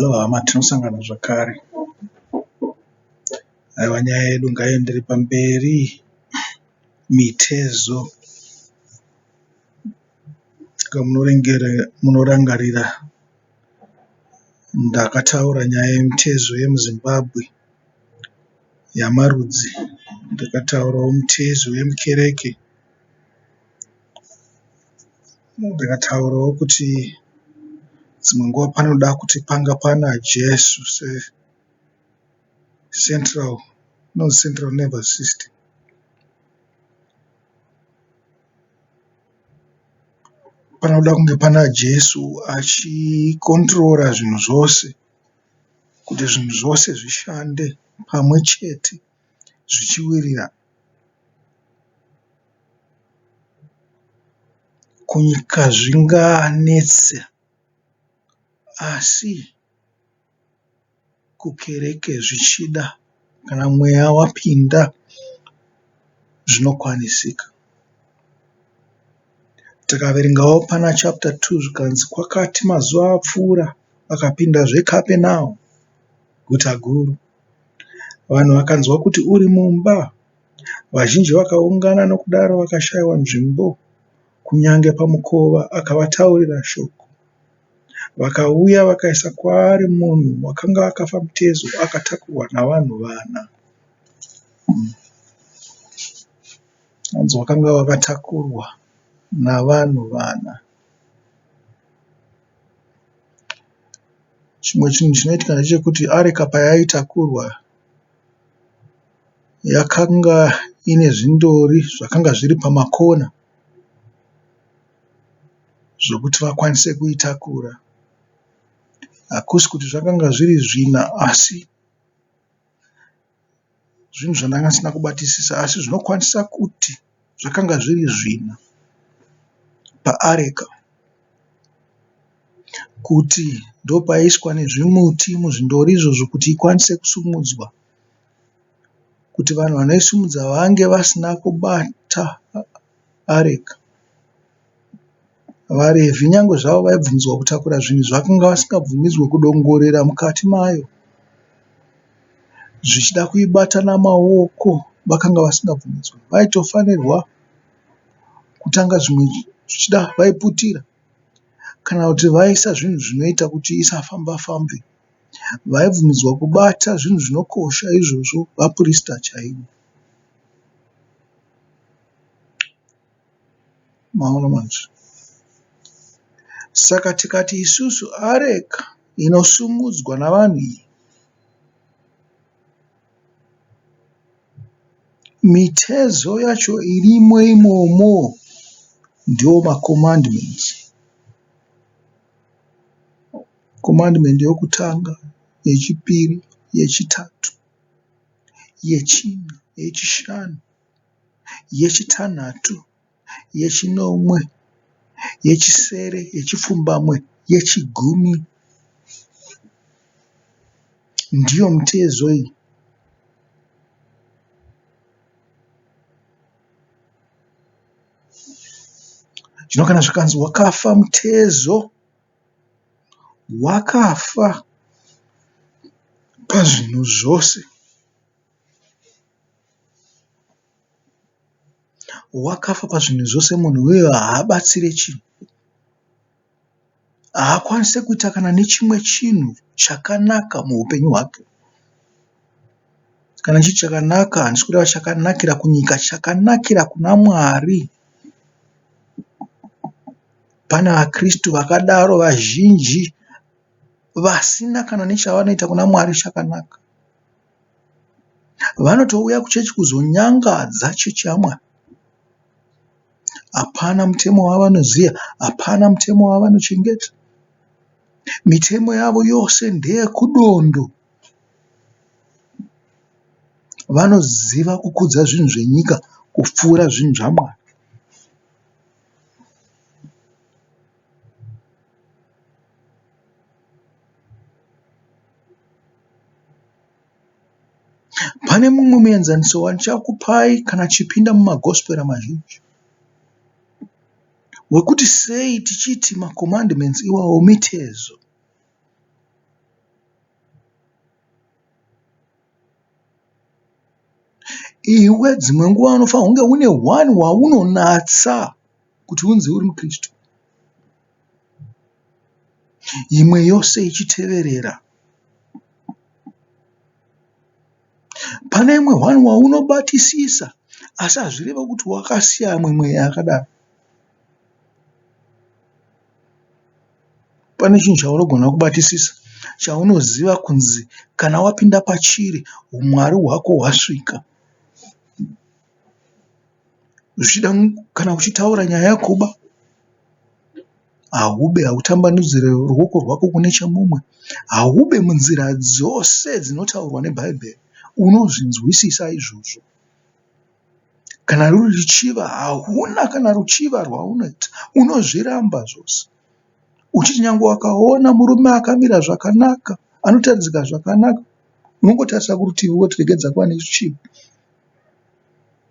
Hello hama, tinosangana zvakare. Aiwa nyaya yedu ngaiendere pamberi. Mitezo. Ska munorangarira ndakataura nyaya yemitezo yemuZimbabwe yamarudzi. Ndikataurawo mitezo yemukereke. Ndikataurawo kuti dzimwe nguva panoda kuti panga pana Jesu secentral, inonzi central nervous system. Panoda kunge pana Jesu achikontirora zvinhu zvose kuti zvinhu zvose zvishande pamwe chete zvichiwirirana. Kunyika zvinganetse asi kukereke zvichida kana mweya wapinda zvinokwanisika. Tikaverengawo pana chapter 2 zvikanzi kwakati mazuva apfuura akapindazve Kapenau, guta guru. Vanhu vakanzwa kuti uri mumba. Vazhinji vakaungana nokudaro vakashayiwa nzvimbo kunyange pamukova akavataurira shoko. Vakauya vakaisa kwaari munhu wakanga akafa mutezo akatakurwa navanhu vana. Hanzi wakanga wakatakurwa navanhu vana. Chimwe chinhu chinoitika ndechekuti areka payaitakurwa yakanga ine zvindori zvakanga zviri pamakona zvokuti vakwanise kuitakura. Hakusi kuti zvakanga zviri zvina asi zvinhu zvandanga ndisina kubatisisa asi zvinokwanisa kuti zvakanga zviri zvina paareka kuti ndopaiiswa nezvimuti muzvindori izvozvo kuti ikwanise kusumudzwa kuti vanhu vanoisimudza vange vasina kubata areka. VaRevhi nyangwe zvavo vaibvumidzwa kutakura zvinhu zvakanga vasingabvumidzwe kudongorera mukati mayo. Zvichida kuibata namaoko vakanga vasingabvumidzwe. Vaitofanirwa kutanga zvimwe zvichida vaiputira kana kuti vaisa zvinhu zvinoita kuti isafamba fambe. Vaibvumidzwa kubata zvinhu zvinokosha izvozvo vapirisita chaivo. Maona manje. Saka tikati isusu areka inosumudzwa navanhu iyi mitezo yacho irimo imomo ndiwo macommandments. Commandment yokutanga, yechipiri, yechitatu, yechina, yechishanu, yechitanhatu, yechinomwe, yechisere, yechipfumbamwe, yechigumi. Ndiyo mitezo iyi. Zvino kana zvikanzi wakafa mutezo, wakafa pazvinhu zvose. Wakafa pazvinhu zvose munhu iyoyo haabatsire chinhu. Haakwanise kuita kana nechimwe chinhu chakanaka muupenyu hwake. Kana chii chakanaka handisi kureva chakanakira kunyika, chakanakira kuna Mwari. Pane vaKristu vakadaro vazhinji vasina kana nechavanoita kuna Mwari chakanaka. Vanotouya kuchechi kuzonyangadza chechi yaMwari. Hapana mutemo wavanoziva, hapana mutemo wavanochengeta. Mitemo yavo yose ndeyekudondo. Vanoziva kukudza zvinhu zvenyika kupfuura zvinhu zvaMwari. Pane mumwe muenzaniso wandichakupai kana tichipinda mumagospera mazhinji wekuti sei tichiti macommandments iwawo mitezo. Iwe dzimwe nguva unofanira kunge une one waunonatsa kuti unzi uri muKristu. Imwe yose ichiteverera. Pane imwe one waunobatisisa asi hazvireve kuti wakasiya imwe mweya yakadaro. Pane chinhu chaunogona kubatisisa chaunoziva kunzi kana wapinda pachiri umwari hwako hwasvika. Zvichida kana uchitaura nyaya yekuba haube, hautambanudzire ruoko rwako kune chemumwe, haube munzira dzose dzinotaurwa neBhaibheri. Unozvinzwisisa izvozvo. Kana ruri ruchiva, hauna kana ruchiva rwaunoita, unozviramba zvose. Uchiti nyangwe wakaona murume akamira zvakanaka, anotaridzika zvakanaka, unongotarisa kurutivi woti regedza kuva neruchiva.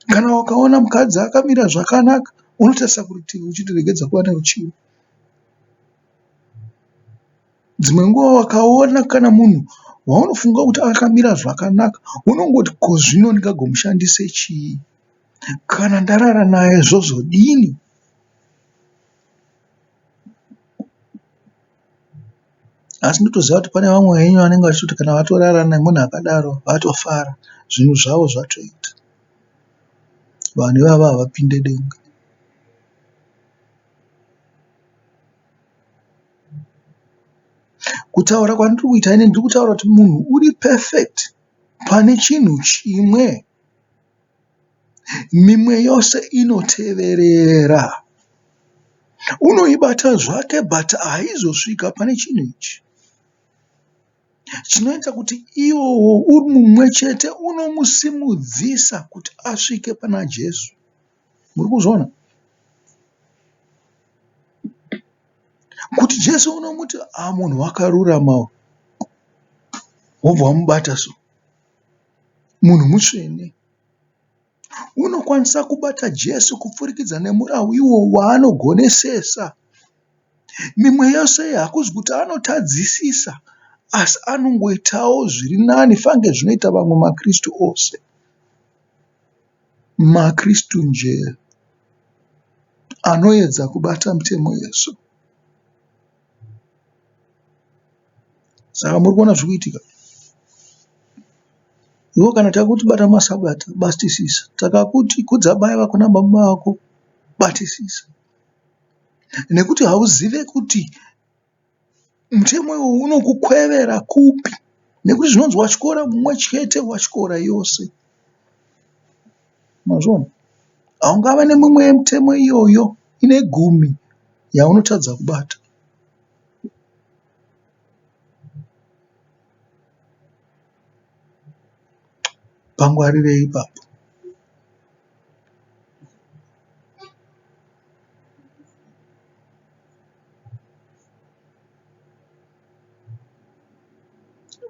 Kana wakaona mukadzi akamira zvakanaka, unotarisa kurutivi uchiti regedza kuva neruchiva. Dzimwe nguva wakaona kana munhu waunofunga kuti akamira zvakanaka unongoti ko zvino ndingagomushandise chii? Kana ndarara naye zvozodini? Asi ndotoziva kuti pane vamwe venyu vanenge vachitoti kana vatorara nemunhu akadaro vatofara, zvinhu zvavo zvatoita. Vanhu ivava havapinde denga. Kutaura kwandiri kuita ini ndiri kutaura kuti munhu uri perfect pane chinhu chimwe. Mimwe yose inoteverera. Unoibata zvake but haizosvika pane chinhu ichi. Chinoita kuti iwowo uri mumwe chete unomusimudzisa kuti asvike pana Jesu. Muri kuzviona? Kuti Jesu unomuti ah munhu wakarurama uyu. Wobva wamubata so. Munhu mutsvene. Unokwanisa kubata Jesu kupfurikidza nemurau iwowo waanogonesesa. Mimwe yose iyi hakuzi kuti anotadzisisa asi anongoitawo zviri nani fange zvinoita vamwe maKristu ose. MaKristu njee anoedza kubata mitemo yese. Saka muri kuona zviri kuitika? Iwe kana takuti bata masabata batisisa. Takakuti kudza mai vako nababa vako batisisa. Nekuti hauzive kuti mutemo iwowu unokukwevera kupi nekuti zvinonzi watyora mumwe chete watyora yose. Mazviona? Haungave nemimwe yemitemo iyoyo ine gumi yaunotadza kubata. Pangwarirei ipapo.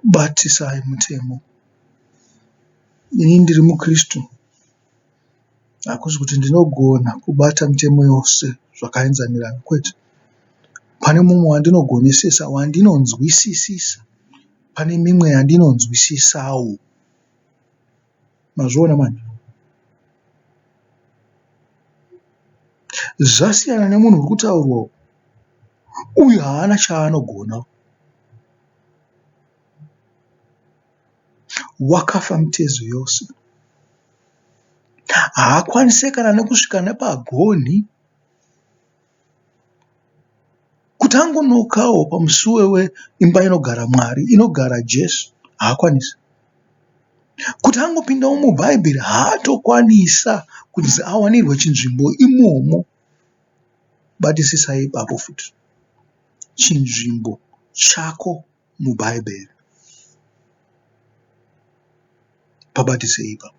Batisai mutemo. Ini ndiri muKristu. Hakusi kuti ndinogona kubata mitemo yose zvakaenzanirana kwete. Pane mumwe wandinogonesesa wandinonzwisisisa. Pane mimwe yandinonzwisisawo. Mazviona manje? Zvasiyana nemunhu uri kutaurwa uyu. Uyu haana chaanogona. Wakafa mitezo yose. Haakwanise kana nekusvika nepagonhi kuti angonokawo pamusuwo weimba inogara Mwari, inogara Jesu. Haakwanisi. Kuti angopindawo muBhaibheri haatokwanisa kunzi awanirwe chinzvimbo imomo. Batisisai ipapo futi. Chinzvimbo chako muBhaibheri. Pabatisei ipapo.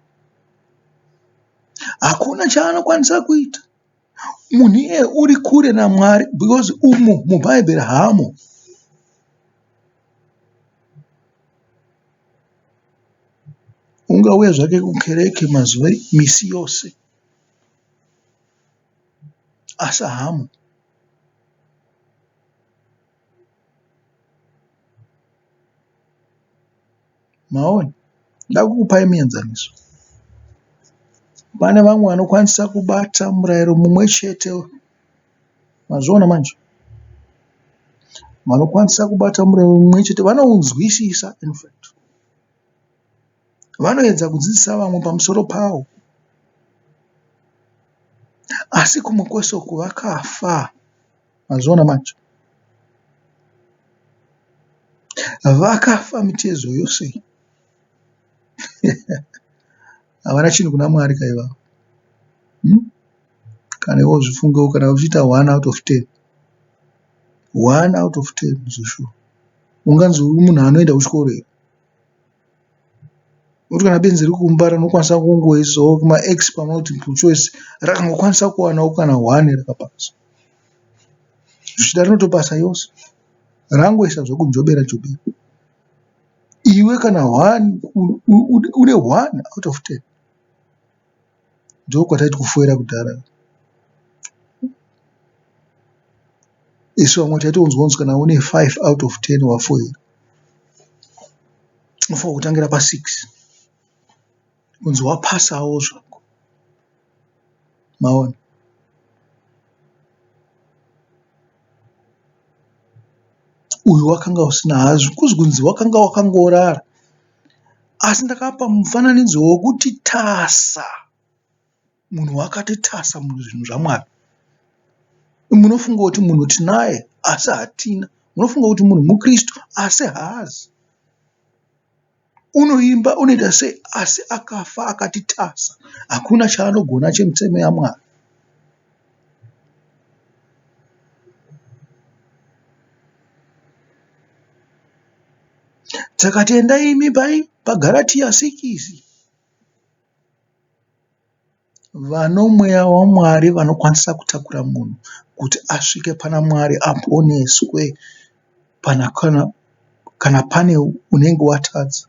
Hakuna chaanokwanisa kuita. Munhu iyeye uri kure naMwari because umu muBhaibheri haamo. Ungauya zvake kukereke mazuva misi yose asi haamo. Maona? Ndakukupai muenzaniso. Pane vamwe vanokwanisa kubata murayiro mumwe chete. Mazviona manje? Vanokwanisa kubata murayiro mumwe chete vanounzwisisa in fact. Vanoedza kudzidzisa vamwe pamusoro pawo. Asi kumwe kwese uku vakafa. Mazviona manje? Vakafa mitezo yose. Havana chinhu kuna Mwari ka ivavo. Hmm? Kana iwe uzvifungewo kana uchiita 1 out of 10. 1 out of 10 zveshuwa. Unganzi uri munhu anoenda kuchikoro here? Nokuti kana benzi riri kumba rinokwanisa kungoisawo max pamultiple choice rakangokwanisa kuwanawo kana one rakapasa. Zvichida rinotopasa yose rangoisa zvekunjobera jobera. Iwe kana one une one out of ten ndokwataiti kufoira kudhara. Isu vamwe taitonzwa kunzi kana une 5 out of 10 wafoira. Unofanirwa kutangira pa 6 kunzi wapasawo zvako. Maona? Uyu wakanga usina hazvo kuzi kunzi wakanga wakangorara. Asi ndakapa mufananidzo wokuti tasa. Munhu wakati tasa muzvinhu zvaMwari. Munofunga kuti munhu tinaye asi hatina. Munofunga kuti munhu muKristu asi haazi. Unoimba unoita sei asi akafa akati tasa. Hakuna chaanogona chemitemo yaMwari. Takati endai imi pai paGaratiya 6. Vano mweya waMwari vanokwanisa kutakura munhu kuti asvike pana Mwari aponeswe kana pane unenge watadza.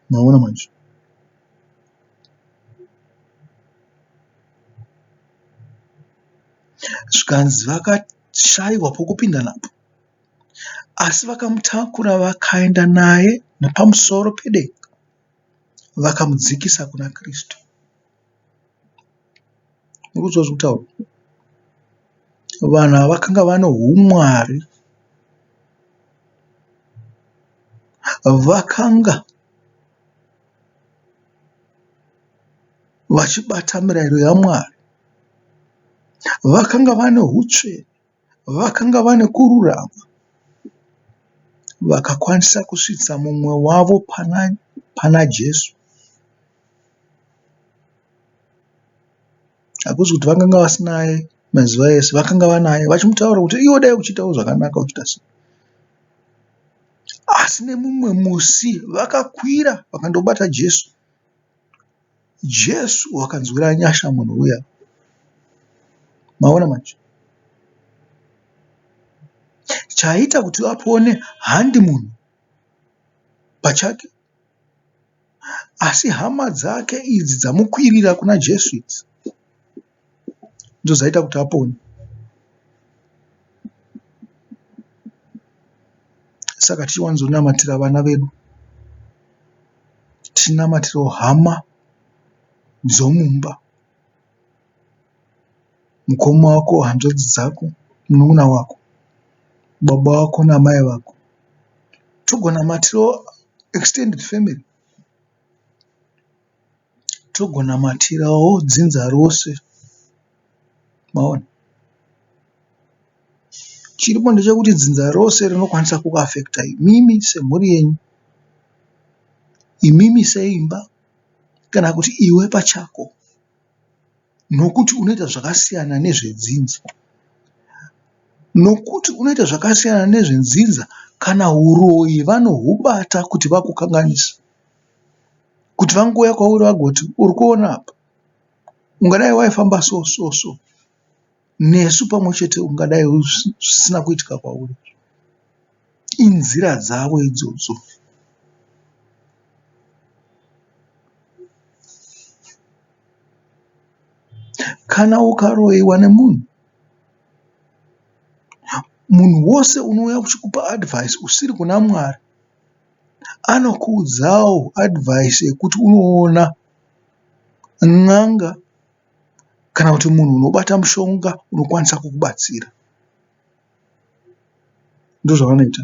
Maona manje? Zvikanzi vakashaiwa pokupinda napo. Asi vakamutakura vakaenda naye napamusoro pedenga vakamudzikisa kuna Kristu. Murikunzwa zviri kutaurwa? Vanhu ava vakanga vane humwari. Vakanga vachibata mirayiro yaMwari. Vakanga vane hutsvene. Vakanga vane kururama vakakwanisa kusvitsa mumwe wavo pana Jesu. Hakuzi kuti vakanga vasinaye mazuva ese, vakanga vanaye vachimutaura kuti iwe dai uchiitawo zvakanaka uchiita sei. Asi nemumwe musi vakakwira vakandobata Jesu. Jesu wakanzwira nyasha munhu uya. Maona manje? Chaita kuti apone handi munhu pachake asi hama dzake idzi dzamukwirira kuna Jesu idzi ndodzaita kuti apone. Saka tichiwanzonamatira vana vedu. Tichinamatirewo hama dzomumba, mukoma wako, hanzvadzi dzako, munun'una wako, baba vako naamai vako. Togonamatirawo extended family. Togonamatirawo dzinza rose. Maona? Chiripo ndechekuti dzinza rose rinokwanisa kukuafekita imimi semhuri yenyu, imimi seimba kana kuti iwe pachako nokuti unoita zvakasiyana nezvedzinza. Nokuti unoita zvakasiyana nezvedzinza kana huroyi vanohubata kuti vakukanganise. Kuti vangouya kwauri vagoti uri kuona apa ungadai waifamba so so so. Nesu pamwe chete ungadai zvisina kuitika kwauri. Inzira dzavo idzodzo. Kana ukaroiwa nemunhu, munhu wose unouya uchikupa advice usiri kuna Mwari. Anokuudzawo advice yekuti unoona n'anga kana kuti munhu unobata mushonga unokwanisa kukubatsira. Ndozvavanoita.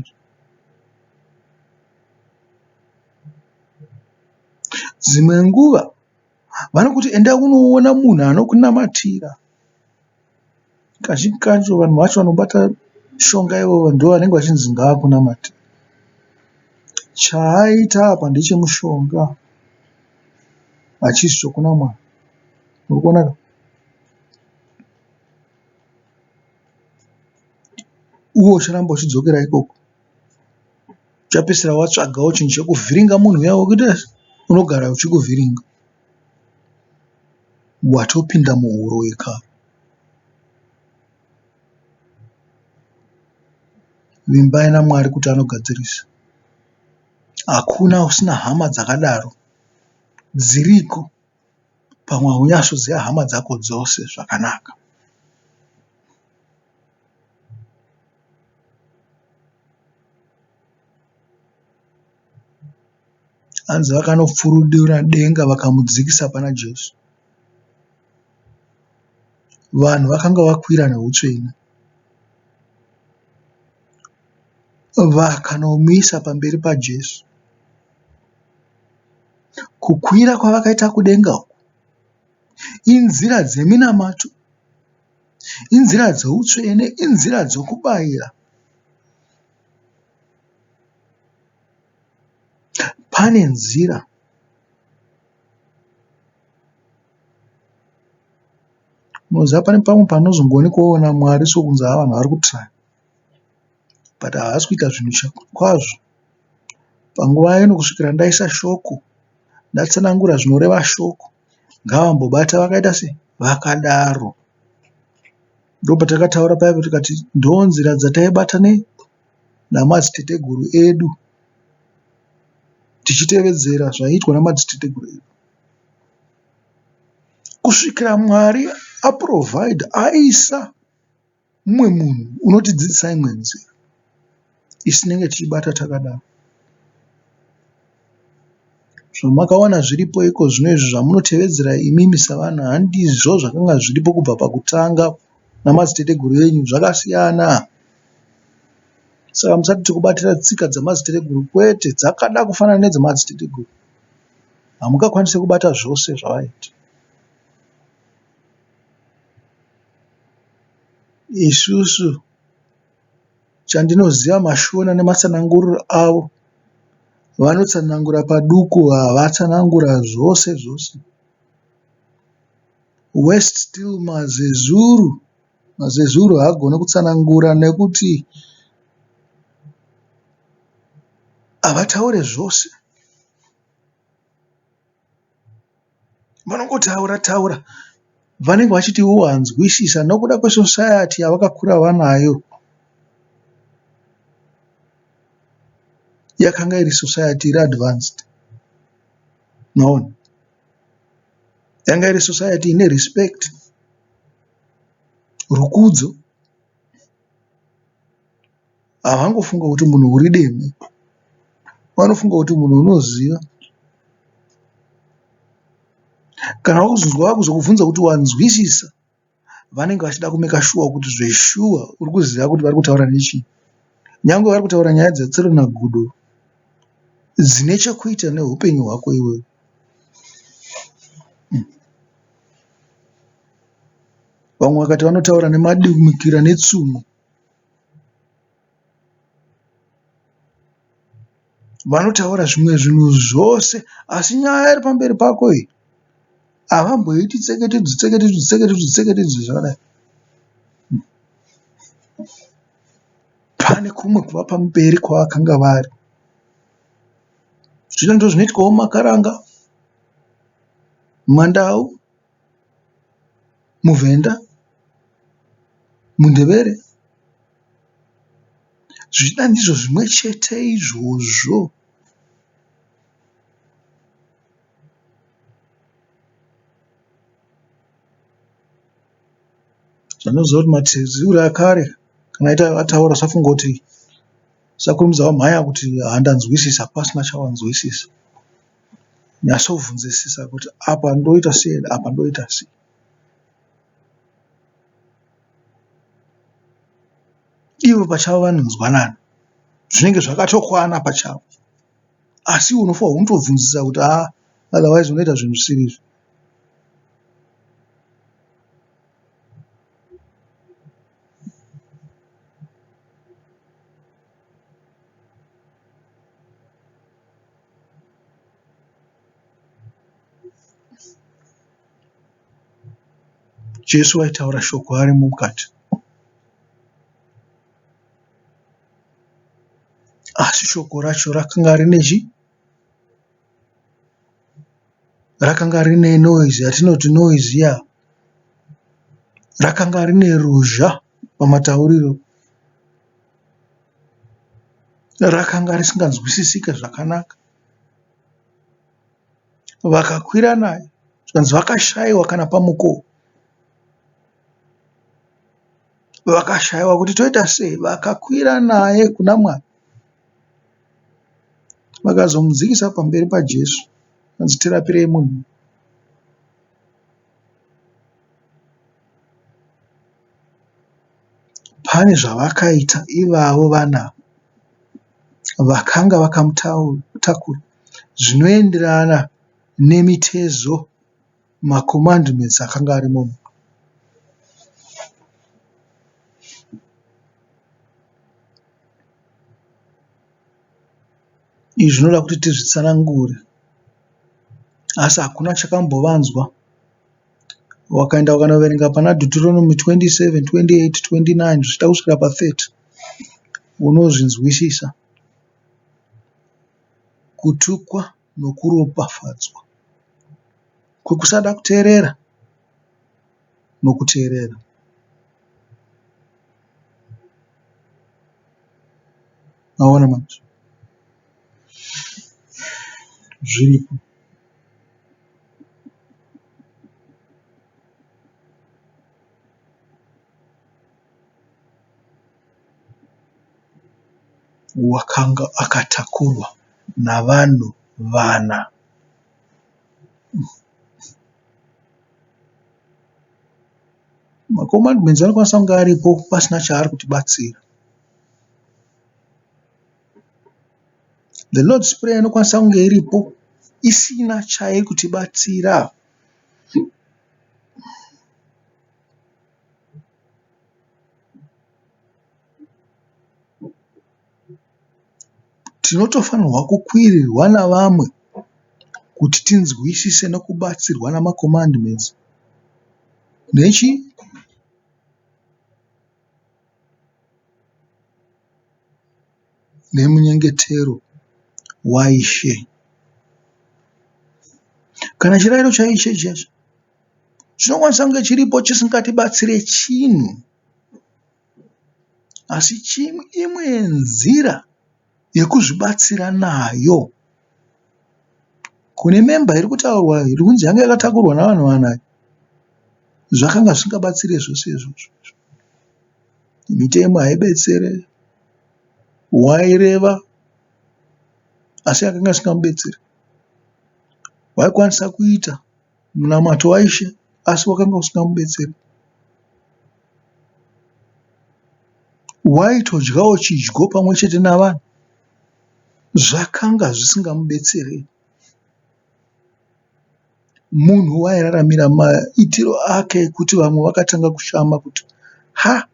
Dzimwe nguva vanokuti enda unoona munhu anokunamatira. Kazhinji kacho vanhu vacho vanobata mishonga ivovo ndovanenge vachinzi ngavakunamatire. Chaaita apa ndechemushonga hachisi chokunamata. Murikuona ka? Uye ucharamba uchidzokera ikoko. Uchapedzisira watsvagawo chinhu chekuvhiringa munhu uya wekuti unogara uchikuvhiringa. Watopinda muhuroyi kare. Vimbai naMwari kuti anogadzirisa. Hakuna usina hama dzakadaro. Dziriko. Pamwe haunyatsoziva hama dzako dzose zvakanaka. Hanzi vakanopfurudura denga vakamudzikisa pana Jesu. Vanhu vakanga vakwira nehutsvene vakanomuisa pamberi paJesu. Kukwira kwavakaita kudenga uku inzira dzeminamato, inzira dzeutsvene, inzira dzokubayira. Pane nzira Unoziva pane pamwe panozongoonekwawo naMwari sokunzi haa vanhu vari kutraya but havasi kuita zvinhu kwazvo. Panguva ino kusvikira ndaisa shoko ndatsanangura zvinoreva shoko ngavambobata vakaita sei vakadaro. Ndopatakataura paya tikati ndonzira dzataibata nei namadziteteguru edu tichitevedzera zvaiitwa namadziteteguru edu. Kusvikira Mwari aprovhaidha aisa mumwe munhu unotidzidzisa imwe nzira. Isu tinenge tichibata takadaro. Zvamakawana zviripo iko zvino izvi zvamunotevedzera imimi savanhu handizvo zvakanga zviripo kubva pakutanga namadziteteguru enyu zvakasiyana. Saka musati tikubatira tsika dzamadziteteguru kwete dzakada kufanana nedzamadziteteguru. Hamungakwanise kubata zvose zvavaiita. Isusu chandinoziva maShona nematsananguriro avo vanotsanangura paduku havatsanangura zvose zvose. Worse still maZezuru, maZezuru haagoni kutsanangura nekuti havataure zvose. Vanongotaura taura vanenge vachiti iwe wanzwisisa nokuda kwesociety yavakakura vanayo. Yakanga iri society iri advanced. Maona? Yanga iri society ine respect, rukudzo. Havangofunga kuti munhu uri deme. Vanofunga kuti munhu unoziva. Kana vakuzonzwa vakuzokubvunza kuti wanzwisisa, vanenge vachida kumeka shuwa kuti zveshuwa uri kuziva kuti vari kutaura nechii. Nyangwe vari kutaura nyaya dzaTsuro naGudo dzine chekuita neupenyu hwako iwewe. Vamwe vakati vanotaura nemadimikira netsumo. Vanotaura zvimwe zvinhu zvose asi nyaya iri pamberi pako iyi havamboiti tseketedzu tseketedzu tseketedzu tseketedzu zvakadai. Pane kumwe kuva pamberi kwavakanga vari. Zvino ndozvinoitwawo mumakaranga, mumandau. muVhenda, muNdevere. Zvichida ndizvo zvimwe chete izvozvo. Zvandinoziva kuti matezuru akare kana ataura usafunga kuti. Usakurumidza wamhanya kuti handanzwisisa pasina chawanzwisisa. Nyatsobvunzisisa kuti apa ndoita sei apa ndoita sei. Ivo pachavo vanonzwanana zvinenge zvakatokwana pachavo asi unofanirwa kutobvunzisisa kuti haa otherwise unoita zvinhu zvisiri izvo. Jesu aitaura shoko ari mukati. Asi shoko racho rakanga rine chi? Rakanga rine noise yatinoti noise iya. Rakanga rine ruzha pamatauriro. Rakanga risinganzwisisike zvakanaka. Vakakwira naye zvikanzi vakashaiwa kana pamukova. Vakashaiwa kuti toita sei vakakwira naye kuna Mwari. Vakazomudzikisa pamberi paJesu hanzi tirapirei munhu. Pane zvavakaita ivavo vana vakanga vakamutakura zvinoenderana nemitezo macommandments akanga arimo. Izvi zvinoda kuti tizvitsanangure asi hakuna chakambovanzwa. Wakaenda ukanoverenga pana Deuteronomy 27, 28, 29 zvichida kusvika pa 30 unozvinzwisisa. Kutukwa nokuropafadzwa kwekusada kuteerera nokuteerera. Maona manje zviripo. Wakanga akatakurwa navanhu vana. Macommandments anokwanisa kunge aripo pasina chaari kutibatsira. The Lord's prayer inokwanisa kunge iripo isina chairi kutibatsira. Tinotofanirwa kukwirirwa navamwe kuti tinzwisise nekubatsirwa namacommandments nechii? Nemunyengetero waIshe. Kana chirairo chaIshe chiya chinokwanisa kunge chiripo chisingatibatsire chinhu. Asi imwe nzira yekuzvibatsira nayo kune member iri kutaurwa iri kunzi yanga yakatakurwa navanhu vana zvakanga zvisingabatsire zvose izvozvo. Mitemo haibetsere, waireva asi yakanga isingamubetseri. Waikwanisa kuita munamato waIshe asi wakanga usingamubetseri. Waitodyawo chidyo pamwe chete navanhu zvakanga zvisingamubetseri. Munhu wairaramira maitiro ake ekuti vamwe vakatanga kushama kuti ha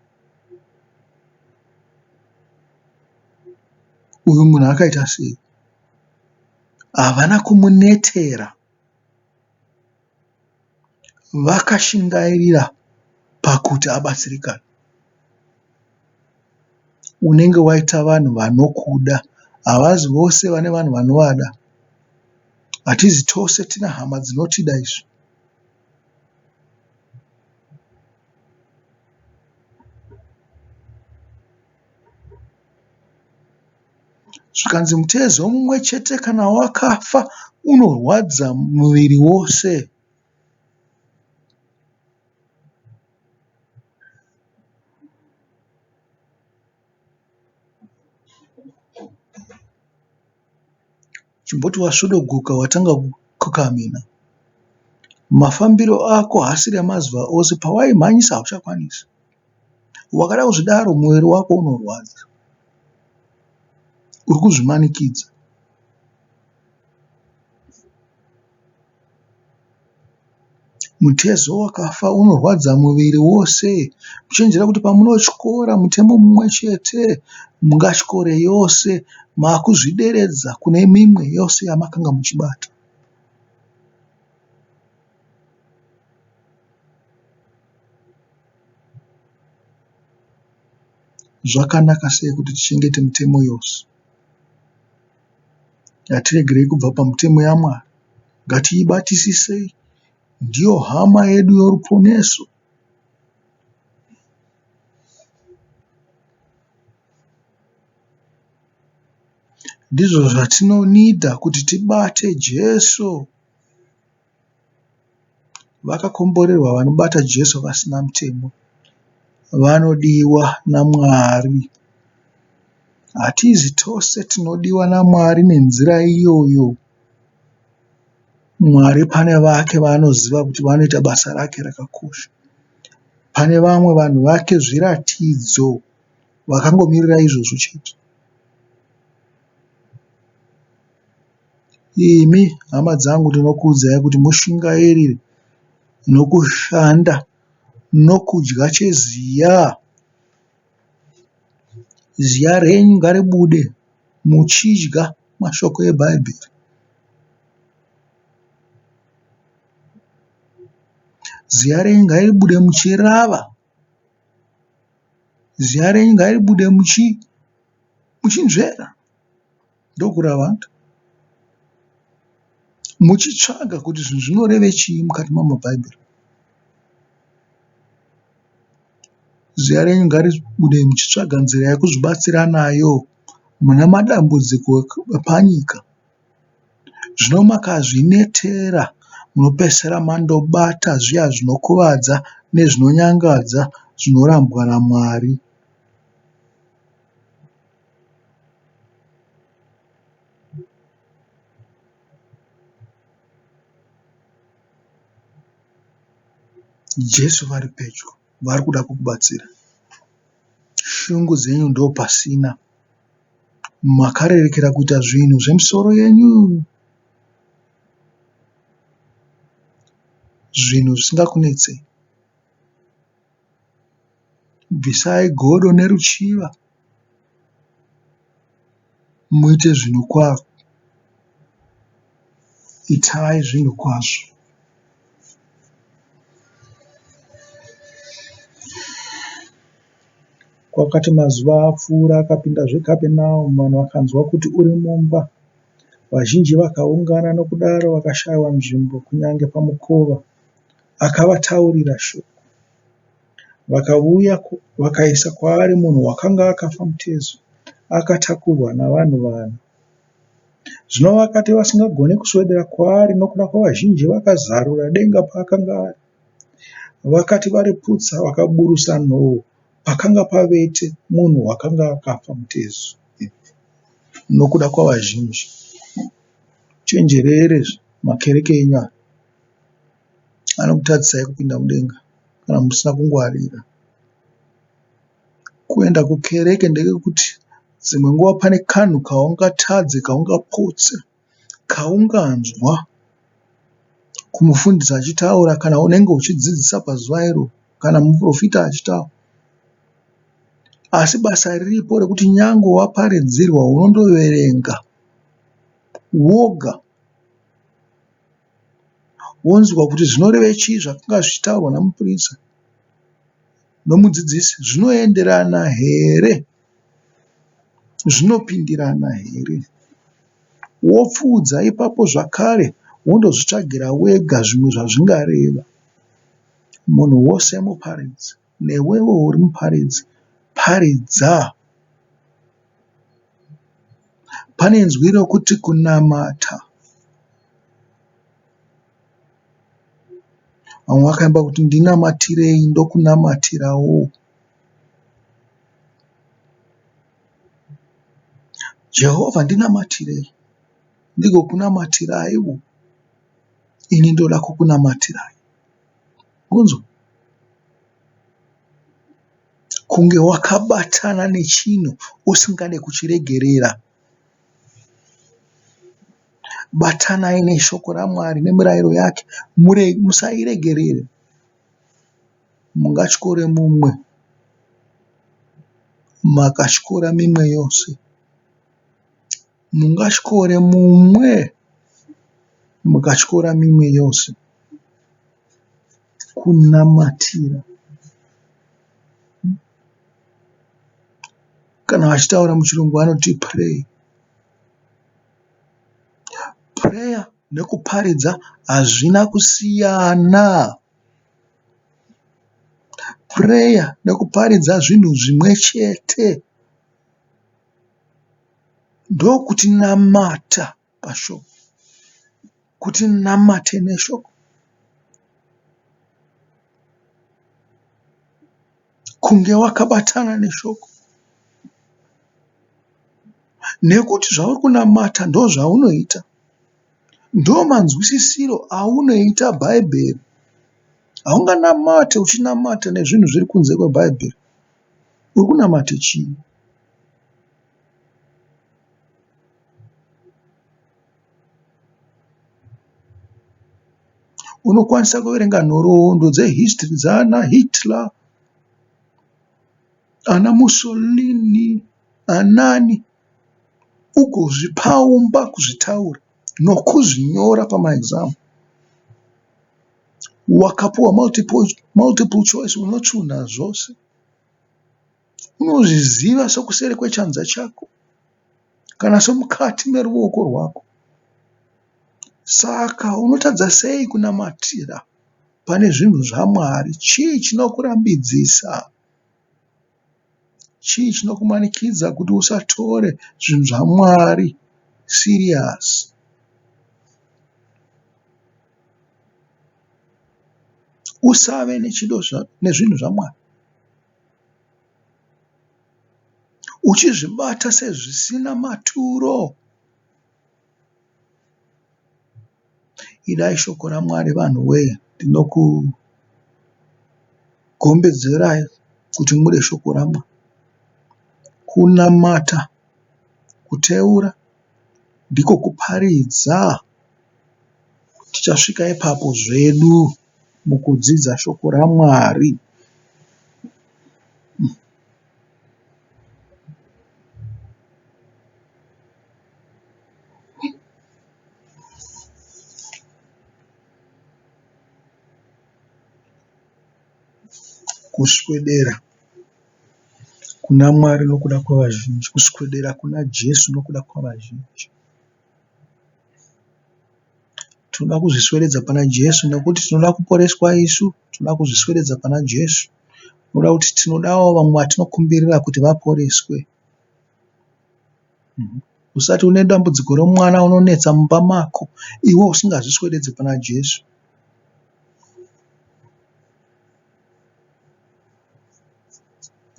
uyu munhu akaita sei. Havana kumunetera. Vakashingairira pakuti abatsirikane. Unenge waita vanhu vanokuda. Havazi vose vane vanhu vanovada. Hatizi tose tine hama dzinotida isu. Zvikanzi mutezo mumwe chete kana wakafa unorwadza muviri wose. Chimboti wasvodogoka watanga kukamhina. Mafambiro ako haasiri emazuva ose. Pawaimhanyisa hauchakwanisi. Wakada kuzvidaro muviri wako unorwadza. Uri kuzvimanikidza. Mutezo wakafa unorwadza muviri wose. Muchenjere kuti pamunotyora mutemo mumwe chete mungatyore yose makuzvideredza kune mimwe yose yamakanga muchibata. Zvakanaka sei kuti tichengete mitemo yose. Ngatiregerei kubva pamutemo yaMwari. Ngatiibatisisei. Ndiyo hama yedu yoruponeso. Ndizvo zvatinonidha kuti tibate Jesu. Vakakomborerwa vanobata Jesu vasina mutemo. Vanodiwa naMwari. Hatizi tose tinodiwa naMwari nenzira iyoyo. Mwari pane vake vaanoziva kuti vanoita basa rake rakakosha. Pane vamwe vanhu vake zviratidzo vakangomirira izvozvo chete. Imi hama dzangu ndinokuudzai kuti mushingairire nokushanda nokudya cheziya. Ziya renyu ngaribude muchidya mashoko eBhaibheri. Ziya renyu ngaribude muchirava. Ziya renyu ngaribude muchinzvera. Ndokurava muchitsvaga kuti zvinhu zvinoreve chii mukati mamabhaibheri. Ziya renyu ngaribude muchitsvaga nzira yekuzvibatsira nayo mune madambudziko epanyika. Zvino makazvinetera munopedzisira mandobata zviya zvinokuvadza nezvinonyangadza zvinorambwa naMwari. Jesu vari pedyo, vari kuda kukubatsira. Shungu dzenyu ndopasina. Makarerekera kuita zvinhu zvemisoro yenyu. Zvinhu zvisingakunetsei. Bvisai godo neruchiva muite zvinhu kwazvo. Itai zvinhu kwazvo. Kwakati mazuva apfuura akapindazve Kapenaumu, vanhu vakanzwa kuti uri mumba. Vazhinji vakaungana nokudaro vakashaiwa nzvimbo kunyange pamukova. Akavataurira shoko. Vakauya vakaisa kwaari munhu wakanga akafa mutezo, akatakurwa navanhu vana. Zvino vakati vasingagoni kuswedera kwaari nokuda kwavazhinji, vakazarura denga paakanga ari. Vakati variputsa, vakaburusa nhoo pakanga pavete munhu wakanga akafa mutezo nokuda kwavazhinji. Chenjerere makereke enyu aya anokutadzisai kupinda mudenga kana musina kungwarira. Kuenda kukereke ndekekuti dzimwe nguva pane kanhu kaungatadze, kaungapotse, kaunganzwa kumufundisi achitaura kana unenge uchidzidzisa pazuva iro kana muprofita achitaura. Asi basa riripo rekuti nyange waparidzirwa unondoverenga woga wonzwa kuti zvinoreve chii zvakanga zvichitaurwa namupurisa nomudzidzisi zvinoenderana here zvinopindirana here wopfuudza ipapo zvakare wondozvitsvagira wega zvimwe zvazvingareva munhu wose muparidzi newewo uri muparidzi paridza pane nzwi rokuti kunamata Vamwe vakaimba kuti ndinamatirei ndokunamatirawo. Jehovha ndinamatirei ndigokunamatiraiwo. Ini ndoda kukunamatirai. Kunzwa? Kunge wakabatana nechinhu usingade kuchiregerera. Batanai neshoko raMwari nemirayiro yake. Musairegerere. Mungatyore mumwe, makatyora mimwe yose. Mungatyore mumwe, mukatyora mimwe yose. Kunamatira. Kana vachitaura muchirungu vanoti pray. Prayer nekuparidza hazvina kusiyana. Prayer nekuparidza zvinhu zvimwe chete. Ndokuti namata pashoko. Kuti namate neshoko. Kunge wakabatana neshoko. Nekuti zvauri kunamata ndozvaunoita. Ndomanzwisisiro aunoita Bhaibheri. Haunganamate uchinamata nezvinhu zviri kunze kweBhaibheri. Uri kunamata chii? Unokwanisa kuverenga nhoroondo dzehistory dzaana Hitler, ana Mussolini, anani ugozvipaumba kuzvitaura nokuzvinyora pamaexam. Wakapuwa multiple choice unotsvunha zvose. Unozviziva sokuseri kwechanza chako kana somukati meruoko rwako. Saka unotadza sei kunamatira pane zvinhu zvaMwari? Chii chinokurambidzisa? Chii chinokumanikidza kuti usatore zvinhu zvaMwari siriyasi? Usave nechido nezvinhu zvaMwari. Uchizvibata sezvisina maturo. Idai shoko raMwari vanhu wee ndinokugombedzerai kuti mude shoko raMwari. Kunamata, kuteura ndiko kuparidza. Tichasvika ipapo zvedu mukudzidza shoko raMwari. Kuswedera kuna Mwari nokuda kwevazhinji, kuswedera kuna Jesu nokuda kwavazhinji. Tinoda kuzviswededza pana Jesu nekuti tinoda kuporeswa isu, tinoda kuzviswededza pana Jesu nokuda kuti tinodawo vamwe vatinokumbirira kuti vaporeswe. Usati une dambudziko romwana unonetsa mumba mako iwe usingazviswededzi pana Jesu.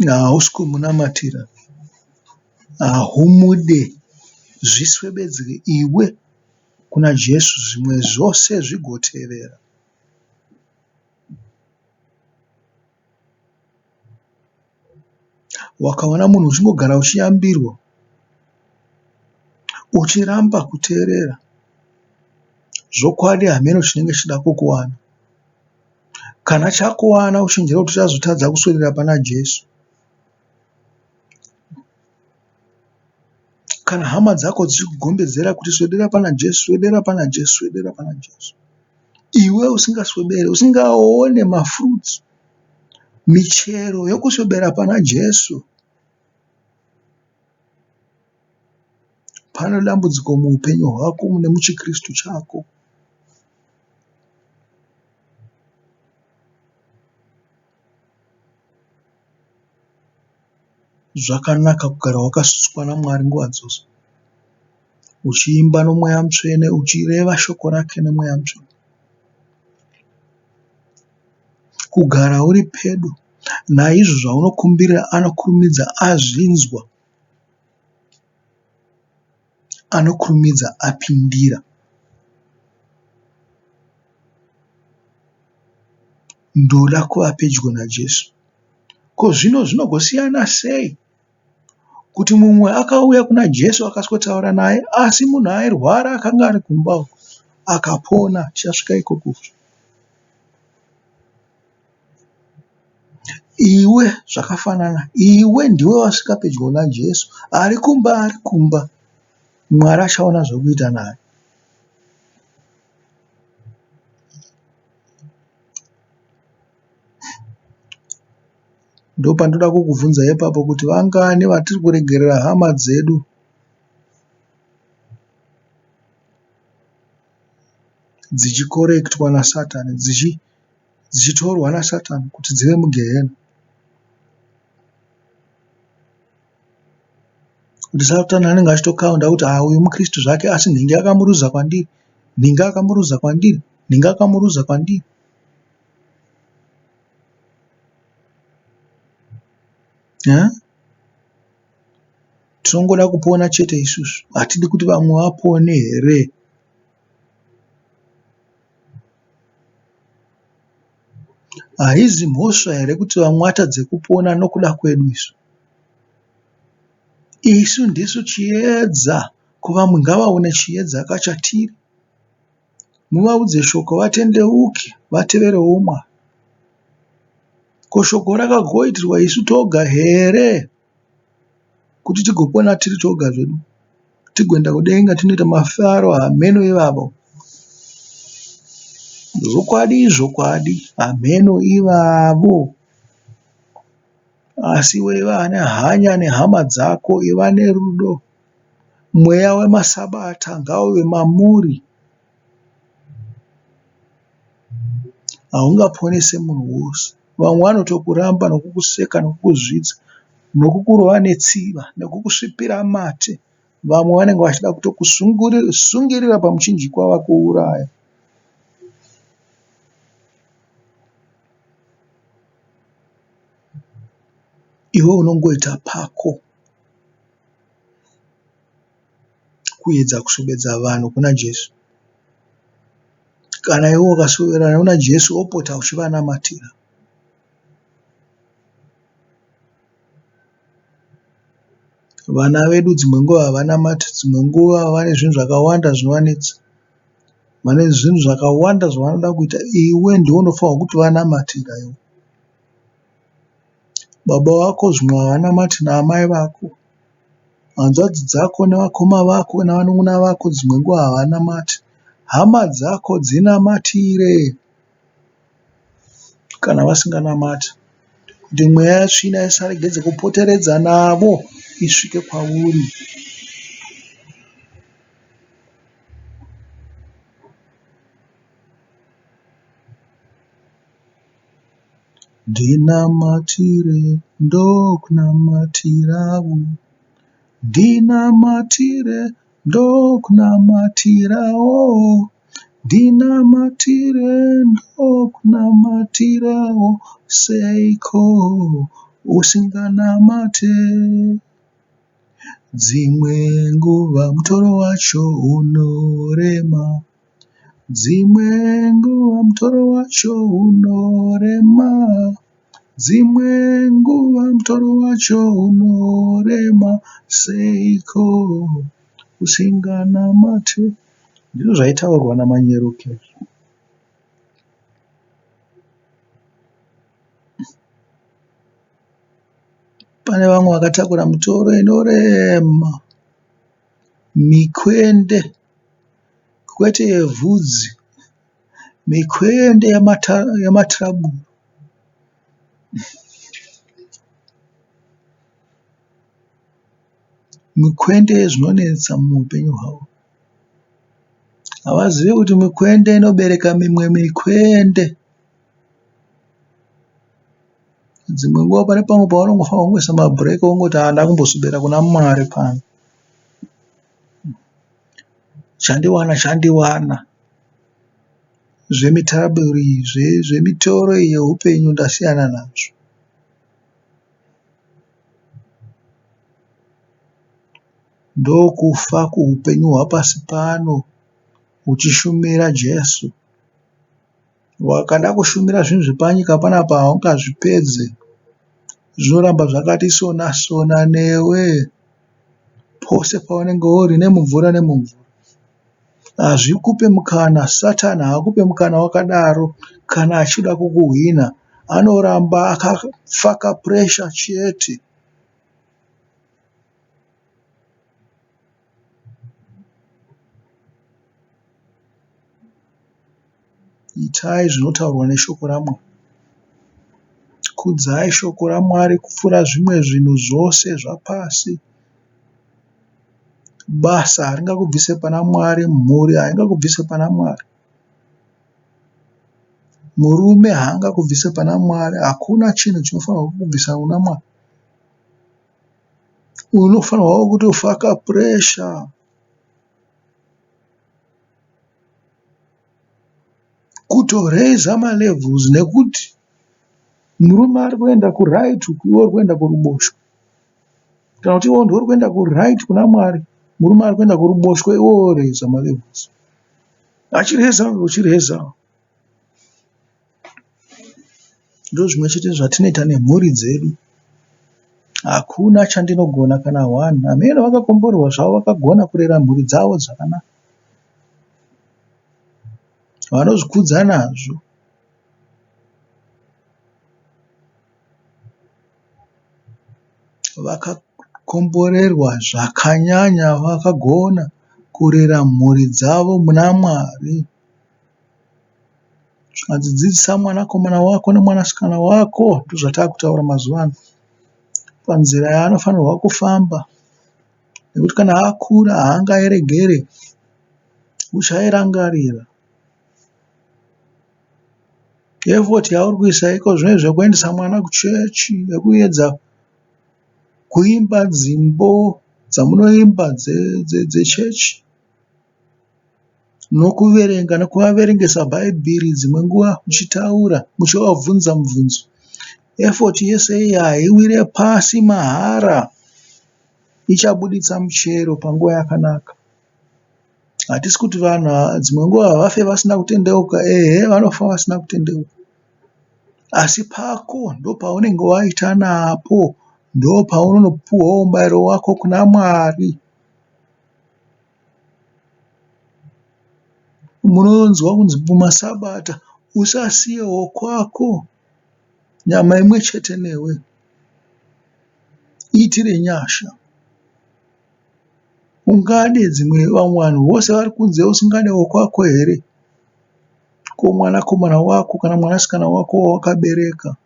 Hausi kumunamatira, haumude, zviswededze iwe kuna Jesu zvimwe zvose zvigotevera. Wakaona munhu uchingogara uchiyambirwa uchiramba kuteerera zvokwadi hameno chinenge chichida kukuwana. Kana chakuwana uchenjere kuti uchazotadza kuswedera pana Jesu. Kana hama dzako dzichikugombedzera kuti swedera pana Jesu, swedera pana Jesu, swedera pana Jesu. Iwe usingaswedere, usingaone mafruits, michero yokuswedera pana Jesu. Pane dambudziko muupenyu hwako nemuchiKristu chako. Zvakanaka kugara wakasuswa naMwari nguva dzose. Uchiimba noMweya Mutsvene, uchireva shoko rake noMweya Mutsvene. Kugara uri pedo naizvo zvaunokumbirira anokurumidza azvinzwa. Anokurumidza apindira. Ndoda kuva pedyo naJesu. Ko zvino zvinogosiyana sei kuti mumwe akauya kuna Jesu akaswotaura naye asi munhu airwara akanga ari kumba uko akapona tichasvika ikoko. Iwe zvakafanana iwe ndiwe wasvika pedyo naJesu ari kumba ari kumba Mwari achaona zvekuita naye. Ndopandoda kukubvunza ipapo kuti vangani vatiri kuregerera hama dzedu dzichikorektwa nasatani dzichitorwa nasatani kuti dzive mugehena. Kuti satani anenge achitokaunda kuti haa uyu mukristu zvake asi nhingi akamuruza kwandiri, nhingi akamuruza kwandiri, nhingi akamuruza kwandiri. Yeah? Tinongoda kupona chete isusu, hatidi kuti vamwe vapone here? Haizi mhosva here kuti vamwe vatadze kupona nokuda kwedu isu? Isu ndisu chiedza kuvamwe ngavaone chiedza ka chatiri. Muvaudze shoko vatendeuke vateverewo Mwari. Ko shoko rakagoitirwa isu toga here kuti tigopona tiri toga zvedu tigoenda kudenga tinoita mafaro hameno ivavo. Zvokwadi izvokwadi hameno ivavo. Asi iwe iva ane hanya nehama dzako, iva nerudo. Mweya wemasabata ngauve mamuri. Haungaponese munhu wose. Vamwe vanotokuramba nokukuseka nokukuzvidza nokukurova netsiva nokukusvipira mate. Vamwe vanenge vachida kutokusungirira pamuchinjikwa vakuuraya. Iwe unongoita pako. Kuedza kuswededza vanhu kuna Jesu. Kana iwe ukaswedera kuna Jesu wopota uchivanamatira. Vana vedu dzimwe nguva havanamati, dzimwe nguva vane zvinhu zvakawanda zvinovanetsa. Vane zvinhu zvakawanda zvavanoda kuita. Iwe ndiwe unofanirwa kutovanamatira iwe. Baba vako zvimwe havanamati naamai vako. Hanzvadzi dzako nevakoma vako nevanun'una vako dzimwe nguva havanamati. Hama dzako dzinamatire kana vasinganamati kuti mweya yetsvina isaregedze kupoteredza navo isvike kwauri. Ndinamatire ndokunamatirawo Ndinamatire ndokunamatirawo Ndinamatire ndokunamatirawo Seiko usinganamate Dzimwe nguva mutoro wacho unorema Dzimwe nguva mutoro wacho unorema Dzimwe nguva mutoro wacho unorema Seiko usinganamate Ndizvo zvaitaurwa naManyeruke. Pane vamwe vakatakura mitoro inorema. Mikwende kwete yevhudzi. Mikwende yamatiraburu. Mikwende yezvinonetsa muupenyu hwavo. Havazivi kuti mikwende inobereka mimwe mikwende. Dzimwe nguva pane pamwe paunongofanirwa kungoisa mabhureki wongoti haa ndakumboswedera kuna Mwari pano. Chandiwana chandiwana. Zvemitaraburi iyi, zvemitoro iyi yeupenyu ndasiyana nazvo. Ndokufa kuhupenyu hwapasi pano uchishumira Jesu. Wakada kushumira zvinhu zvepanyika panapa haungazvipedze. Zvinoramba zvakati sona sona newe pose paunenge uri nemumvura nemumvura. Hazvikupe mukana, Satani haakupe mukana wakadaro kana achida kukuhwina. Anoramba akafaka puresha chete. Itai zvinotaurwa neshoko raMwari. Kudzai shoko raMwari kupfuura zvimwe zvinhu zvose zvapasi. Basa haringakubvise pana Mwari, mhuri haingakubvise pana Mwari. Murume haangakubvise pana Mwari. Hakuna chinhu chinofanirwa kukubvisa kuna Mwari. Unofanirwa kutofaka puresha. Kutoraiser malevels nekuti murume ari kuenda kuright uku iwe uri kuenda kuruboshwe. Kana kuti iwe ndiwe uri kuenda kuright kuna Mwari, murume ari kuenda kuruboshwe iwe woraiser malevels. Achiraiser iwe uchiraiser. Ndozvimwe chete zvatinoita nemhuri dzedu. Hakuna chandinogona kana one. Hameno vakakomborerwa zvavo vakagona kurera mhuri dzavo zvakanaka. Vanozvikudza nazvo. Vakakomborerwa zvakanyanya vakagona kurera mhuri dzavo muna Mwari. Zvikanzi dzidzisa mwanakomana wako nemwanasikana wako ndozvatakutaura mazuva ano panzira yaanofanirwa kufamba nekuti kana akura haangairegere uchairangarira. Effort yauri kuisa iko zvino izvi yekuendesa mwana kuchechi yekuedza kuimba dzimbo dzamunoimba dzechechi nokuverenga nokuvaverengesa bhaibheri dzimwe nguva muchitaura muchivabvunza mubvunzo. Effort yese iyi haiwire pasi mahara ichabuditsa muchero panguva yakanaka. Hatisi kuti vanhu dzimwe nguva havafe vasina kutendeuka ehe vanofa vasina kutendeuka asi pako ndopaunenge waita napo ndopaunonopuhwawo mubairo wako kuna Mwari. Munonzwa kunzi mumasabata usasiye wokwako nyama imwe chete newe iitire nyasha. Ungade dzimwe vamwe vanhu vose vari kunze usingade wokwako here? Ko mwanakomana wako kana mwanasikana wako wawakabereka?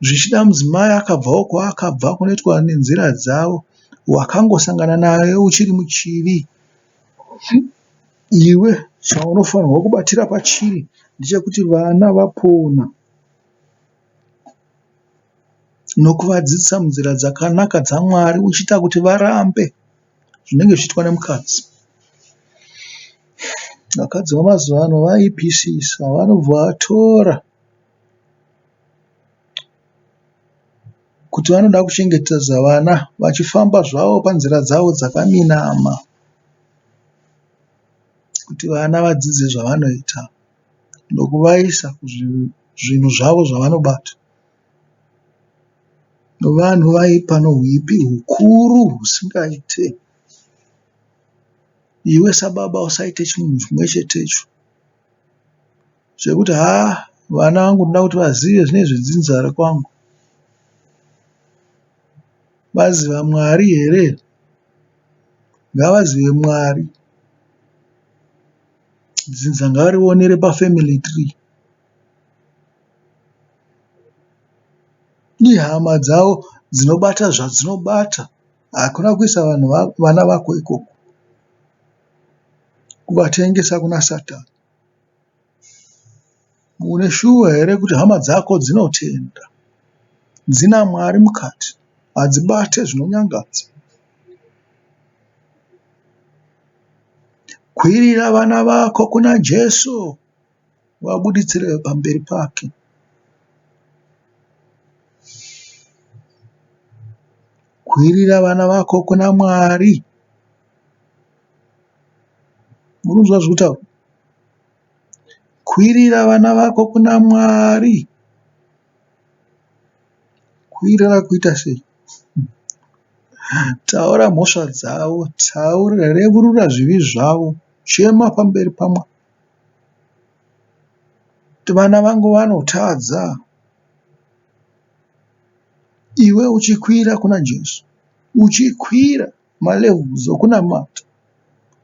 Zvichida mudzimai akabvawo kwaakabva kunoitwa nenzira dzavo wakangosangana naye uchiri muchivi. Iwe chaunofanirwa kubatira pachiri ndechekuti vana vapona nokuvadzidzisa munzira dzakanaka dzaMwari uchiita kuti varambe zvinenge zvichiitwa nemukadzi. Vakadzi vamazuva ano vaipisisa vanobva vatora kuti vanoda kuchengetedza vana vachifamba zvavo panzira dzavo dzakaminama kuti vana vadzidze zvavanoita nokuvaisa kuzvinhu zvavo zvavanobata. Vanhu vaipa nohuipi hukuru husingaite. Iwe sababa usaite chinhu chimwe chetecho. Zvekuti haa vana vangu ndinoda kuti vazive zvine zvedzinza rekwangu. Vaziva Mwari here? Ngavazive Mwari. Dzinza ngarionere pafamily tree. Ihama dzavo dzinobata zvadzinobata. Hakuna kuisa vanhu vana vako ikoko. Kuvatengesa kuna Satani. Une shuwa here kuti hama dzako dzinotenda? Dzina Mwari mukati, hadzibate zvinonyangadza. Kwirira vana vako kuna Jesu, vabuditsire pamberi pake. Kwirira vana vako kuna Mwari. Muri kunzwa zviri kutaurwa? Kwirira vana vako kuna Mwari. Kwirira kuita sei? Taura mhosva dzavo, taura, revurura zvivi zvavo, chema pamberi paMwari. Kuti vana vangu vanotadza. Iwe uchikwira kuna Jesu, uchikwira malevels okunamata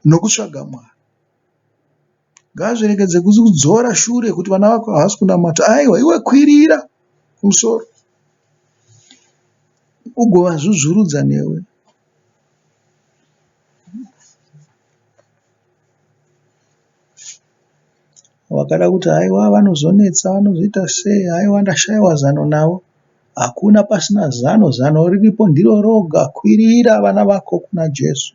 nokutsvaga Mwari. Ngazviregedze kudzora shure kuti vana vako havasi kunamata. Aiwa, iwe kwirira kumusoro ugovazvuzvurudza newe. Wakada kuti haiwa vanozonetsa vanozoita sei haiwa ndashaiwa zano navo. Hakuna pasina zano, zano riripo ndiro roga kwirira vana vako kuna Jesu.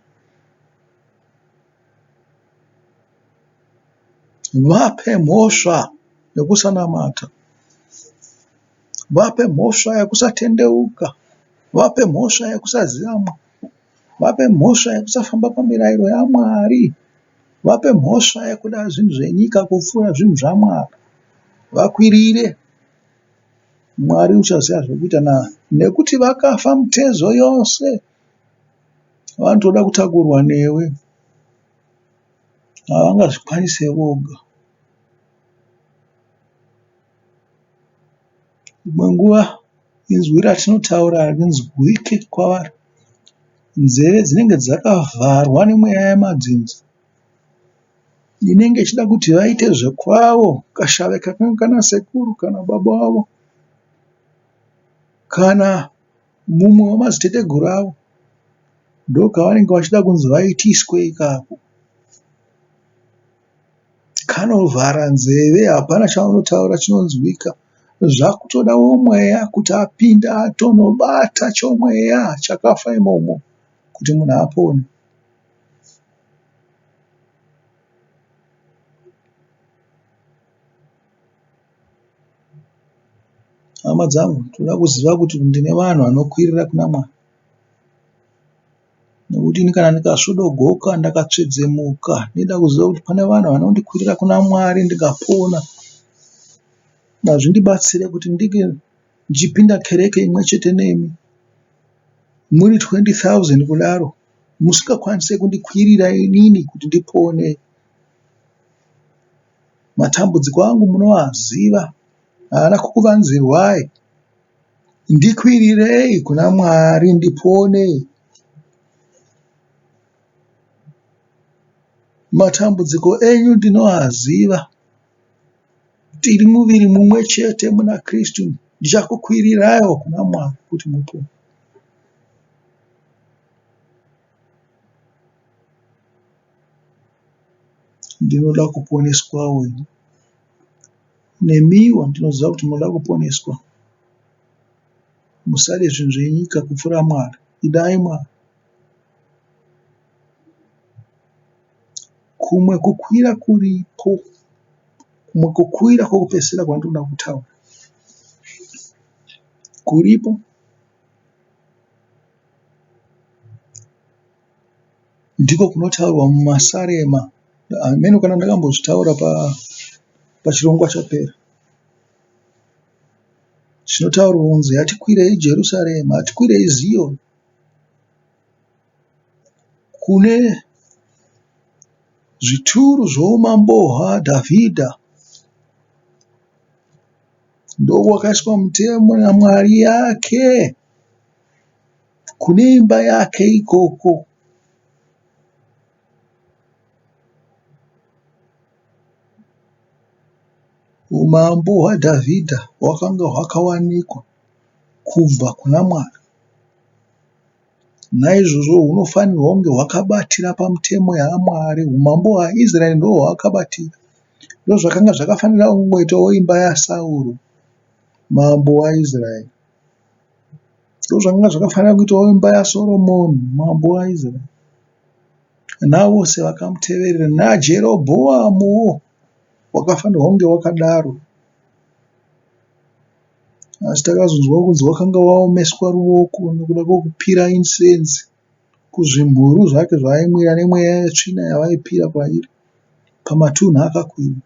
Vape mhosva yekusanamata. Vape mhosva yekusatendeuka. Vape mhosva yekusaziva Mwari. Vape mhosva yekusafamba pamirayiro yaMwari. Vape mhosva yekuda zvinhu zvenyika kupfuura zvinhu zvaMwari. Vakwirire. Mwari uchaziva zvekuita navo nekuti vakafa mitezo yose. Vanotoda kutakurwa newe. Havangazvikwanise voga. Imwe nguva inzwi ratinotaura harinzwike kwavari. Nzeve dzinenge dzakavharwa nemweya yemadzinza inenge ichida kuti vaite zvekwavo kashave kakanga kana sekuru kana baba vavo kana mumwe wemadziteteguru avo ndokavanenge vachida kunzi vaitiswe ikako. Kanovhara nzeve hapana chavanotaura chinonzwika. Zvakutoda womweya kuti apinde atonobata chomweya chakafa imomo kuti munhu apone. Hama dzangu toda kuziva kuti ndine vanhu vanokwirira kuna Mwari. Nekuti ini kana ndikasvodogoka ndakatsvedzemuka ndinoda kuziva kuti pane vanhu vanondikwirira kuna Mwari ndikapona. Hazvindibatsire kuti ndinge ndichipinda kereke imwe chete nemi muri 20,000 kudaro musingakwanise kundikwirira inini kuti ndipone. Matambudziko angu munoaziva haana kukuvanzirwai. Ndikwirirei kuna Mwari ndipone. Matambudziko enyu ndinoaziva. Tiri muviri mumwe chete muna Kristu. Ndichakukwiriraiwo kuna Mwari kuti mupone. Ndinoda kuponeswawo ini. Nemiwo ndinoziva kuti munoda kuponeswa. Musade zvinhu zvenyika kupfuura Mwari. Idai Mwari. Kumwe kukwira kuripo, kumwe kukwira kwokupedzisira kwandinoda kutaura kuripo ndiko kunotaurwa mumasarema. Hameno kana ndakambozvitaura pachirongwa chapera. Zvinotaurwa kunzi hatikwirei Jerusarema, hatikwirei Ziyoni kune zvituru zvoumambo hwaDhavhidha. Ndokwakaiswa mutemo naMwari yake kune imba yake ikoko. Umambo hwaDhavhidha hwakanga hwakawanikwa kubva kuna Mwari. Naizvozvo hunofanirwa kunge hwakabatira pamutemo yaMwari. Umambo hwaIsraeri ndohwahwakabatira. Ndozvakanga zvakafanira kungoitawo imba yaSauro, mambo waIsraeri. Ndozvakanga zvakafanira kuitawo imba yaSoromoni, mambo waIsraeri. Navose vakamuteverera naJerobhoamuwo wakafanirwa kunge wakadaro. Asi takazonzwa kunzi wakanga waomeswa ruoko nekuda kwekupira incense kuzvimhuru zvake zvaaimwira nemweya yetsvina yavaipira kwairi pamatunhu akakwira.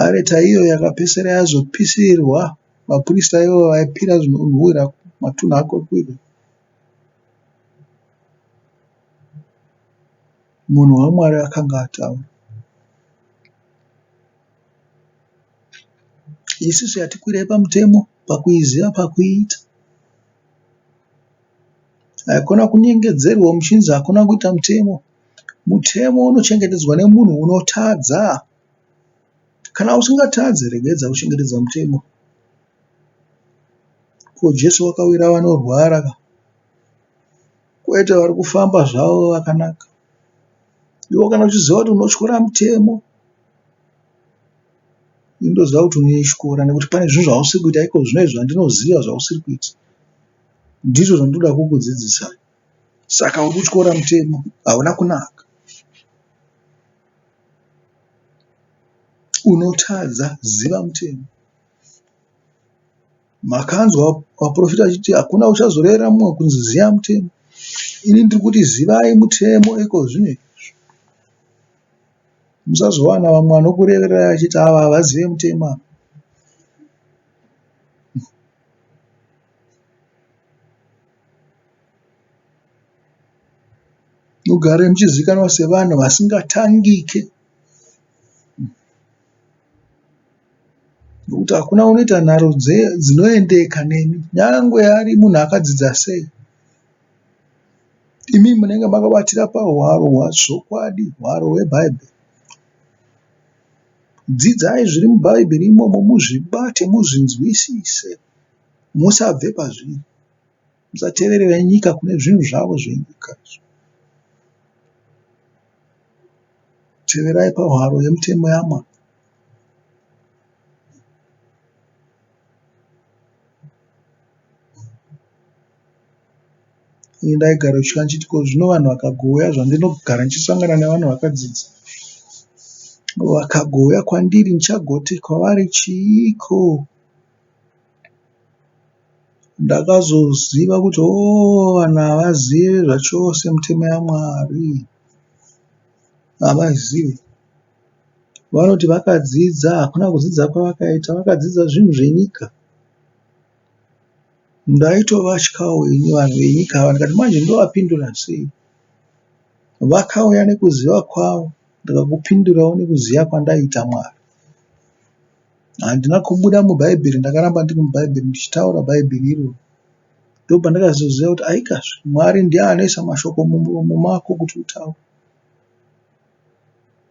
Areta iyo yakapesera yazopisirwa vaprista ivo vaipira zvinonhuhwira kumatunhu akakwira. Munhu waMwari akanga ataura. Isusu yatikwirei pamutemo pakuiziva pakuiita. Haikona kunyengedzerwa muchinzi hakuna kuita mutemo. Mutemo unochengetedzwa nemunhu unotadza. Kana usingatadzi regedza kuchengetedza mutemo. Ko Jesu wakawira vanorwara ka? Kwete vari kufamba zvavo vakanaka. Iwe kana uchiziva kuti unotyora mutemo, indoziva kuti unoityora nekuti pane zvinhu zvausiri kuita iko zvino izvi zvandinoziva zvausiri kuita. Ndizvo zvandinoda kukudzidzisa. Saka uri kutyora mutemo, hauna kunaka. Unotadza, ziva mutemo. Makanzwa vaprofita vachiti hakuna uchazorevera mumwe kunzi ziva mutemo. Ini ndiri kuti zivai mutemo iko zvino izvi. Musazowana vamwe vanokurevererai vachiti ava havazive mutemo ava. Mugare muchizivikanwa sevanhu vasingatangike. Nokuti hakuna unoita nharo dzinoendeka nemi nyangwe ari munhu akadzidza sei. Imi munenge makabatira pahwaro hwazvokwadi, hwaro hweBhaibheri. Dzidzai zviri muBhaibheri imomo muzvibate muzvinzwisise musabve pazviri. Musatevere venyika kune zvinhu zvavo zvenyika izvo. Teverai pahwaro yemutemo yaMwari. Ini ndaigara kutya ndichiti ko zvino vanhu vakagouya zvandinogara ndichisangana nevanhu vakadzidza vakagouya kwandiri ndichagoti kwavari chiiko? Ndakazoziva kuti hoo vanhu havazivi zvachose mitemo yaMwari. Havazivi. Vanoti vakadzidza hakuna kudzidza kwavakaita vakadzidza zvinhu zvenyika. Ndaitovatyawo ini vanhu venyika ava ndikati manje ndovapindura sei. Vakauya nekuziva kwavo ndikakupindurawo nekuziva kwandaiita Mwari. Handina kubuda mubhaibheri ndakaramba ndiri mubhaibheri ndichitaura bhaibheri iroro. Ndopandakazoziva kuti aikazve Mwari ndiye anoisa mashoko mumuromo mako kuti utaure.